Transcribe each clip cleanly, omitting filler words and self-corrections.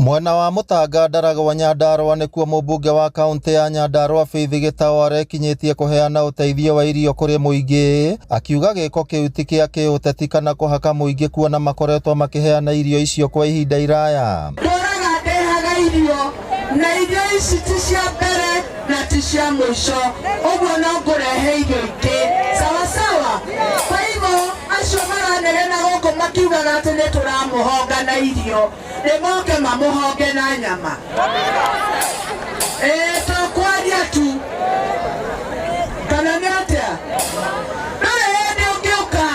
Mwena wa Mũtanga Ndaragwa Nyandarua nĩkuo mũmbunge wa kaũntĩ ya Nyandarua Faith Gĩtaũ arekinyĩtie kũheana ũteithio wa irio kũrĩ mũingĩ, akiuga gĩko kĩu ti kĩa kĩũteti kana kũhaka mũingĩ kuona makoretwo makĩheana irio icio kwa ihinda iraya. Ndũraga ndehaga irio na irio ici ti cia mbere na ti cia mũico, ũguo no ngũrehe irio ingĩ sawa sawa. Kwa hivyo acio maranegena gũkũ makiugaga atĩ nĩ tũramũhonga na irio, nĩ moke mamũhonge na nyama. Ĩĩ to kwaria tu kana nĩ atĩa? Ndũrĩ hĩndĩ ũngĩũka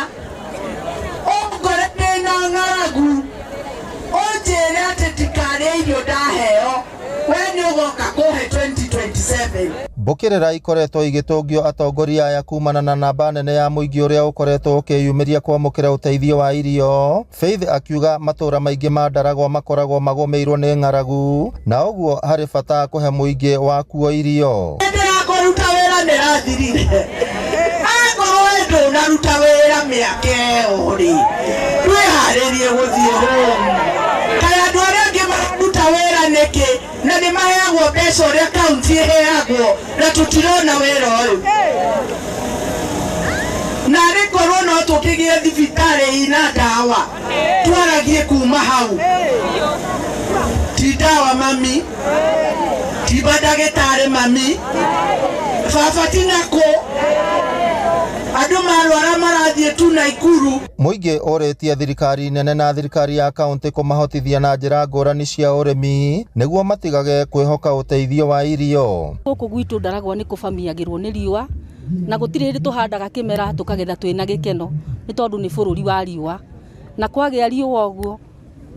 ũngore ndĩna ng'aragu ũnjĩre atĩ ndikarĩe irio ndaheo, we nĩ ũgoka kũhe 2027. Mbũkĩrĩra ikoretwo igĩtũngio atongoria aya kumana na namba nene ya mũingĩ ũrĩa ũkoretwo ũkĩyumĩria kwamũkĩra ũteithio wa irio. Faith akiuga matũra maingĩ ma Ndaragwa makoragwo magũmĩirwo nĩ ng'aragu na ũguo harĩ bata kũhe mũingĩ wakuo irio. Hĩndĩ ya kũruta wĩra nĩ rathirire, akorwo we ndũnaruta wĩra mĩaka ĩyo rĩ, ndwĩharĩrie gũthiĩ home. Kaĩ andũ arĩa angĩ mararuta wĩra nĩkĩ na nĩ maheagwo mbeca ũrĩa kaunti ĩheagwo na tũtirona wĩra ũyũ? Na arĩ korwo no tũkĩgĩe thibitarĩ ina ndawa twaragie kuma hau, ti ndawa mami, ti mandagĩtarĩ mami, baba ti nakũ, andũ marwara marathiĩ tu Naikuru. Mũingĩ ũrĩtie thirikari nene na thirikari ya kaũntĩ kũmahotithia na njĩra ngũrani cia ũrĩmi nĩguo matigage kwĩhoka ũteithio wa irio. Gũkũ gwitũ Ndaragwa nĩ kũbamiagĩrwo nĩ riũa na gũtirĩ hĩndĩ tũhandaga kĩmera tũkagetha twĩna gĩkeno nĩ tondũ nĩ bũrũri wa riũa, na kwagĩa riũa ũguo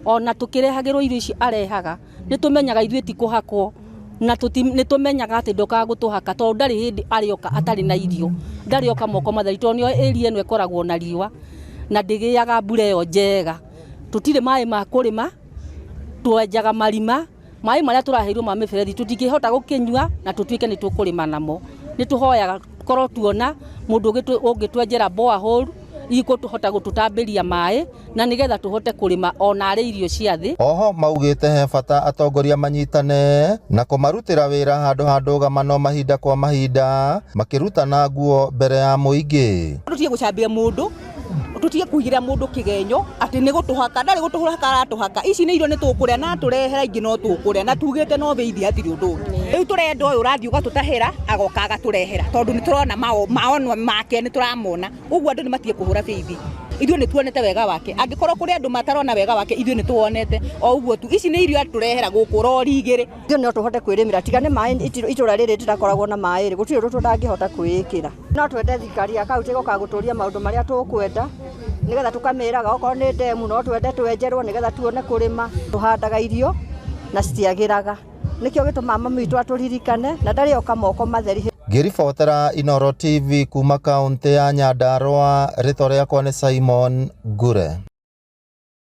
ona tũkĩrehagĩrwo irio ici arehaga nĩ tũmenyaga ithuĩ ti kũhakwo, na nĩ tũmenyaga atĩ ndokaga gũtũhaka tondũ ndarĩ hĩndĩ arĩoka atarĩ na irio, ndarĩ oka moko matheri tondũ nĩo area ĩno ĩkoragwo na riũa na ndĩgĩaga mbura ĩyo njega. Tũtirĩ maĩ ma kũrĩma, twenjaga marima, maĩ marĩa tũraheirwo ma mĩberethi tũtingĩhota gũkĩnyua na tũtuĩke nĩ tũkũrĩma namo. Nĩ tũhoyaga korwo tuona mũndũ ũngĩtwenjera borehole ikũhota gũtũtambĩria maĩ na nĩgetha tũhote kũrĩma ona arĩ irio cia thĩ. Oho maugĩte he bata atongoria manyitane na kũmarutĩra wĩra handũ ha ndũgamano mahinda kwa mahinda makĩrutana nguo mbere ya mũingĩ. Tũtige gũcambia mũndũ, tũtige kũigĩra mũndũ kĩgenyo atĩ nĩ gũtũhaka, ndarĩ gũtũhaka aratũhaka. Ici nĩ irio nĩ tũkũrĩa na atũrehera ingĩ no tũkũrĩa na tugĩte no thĩithi hatirĩ ũndũ ũngĩ. Rĩu tũrenda ũyũ ũrathiĩ ũgatũtahĩra agoka agatũrehera tondũ nĩ tũrona maono make, nĩ tũramona. Ũguo andũ nĩ matige kũhũra bĩithi. Ithuĩ nĩ tuonete wega wake, angĩkorwo kũrĩ andũ matarona wega wake ithuĩ nĩ tuwonete o ũguo tu. Ici nĩ irio atũrehera gũkũ rori igĩrĩ. Ithuĩ no tũhote kwĩrĩmĩra, tiga nĩ maĩ, itũra rĩrĩ rĩtakoragwo na maĩ rĩ, gũtirĩ ũndũ tũtangĩhota kwĩĩkĩra. No twende thirikari ya kaunti ĩgoka gũtũria maũndũ marĩa tũkwenda nĩgetha tũkamĩraga okorwo nĩ ndemu no twende twenjerwo nĩgetha tuone kũrĩma. Tũhandaga irio na citiagĩraga, nĩkĩo gĩtũmaga mami witũ atũririkane na ndarĩ oka moko matheri. Ngĩribotera Inooro TV kuma kaunti ya Nyandarua, rĩtwa rĩakwa nĩ Simon Ngure.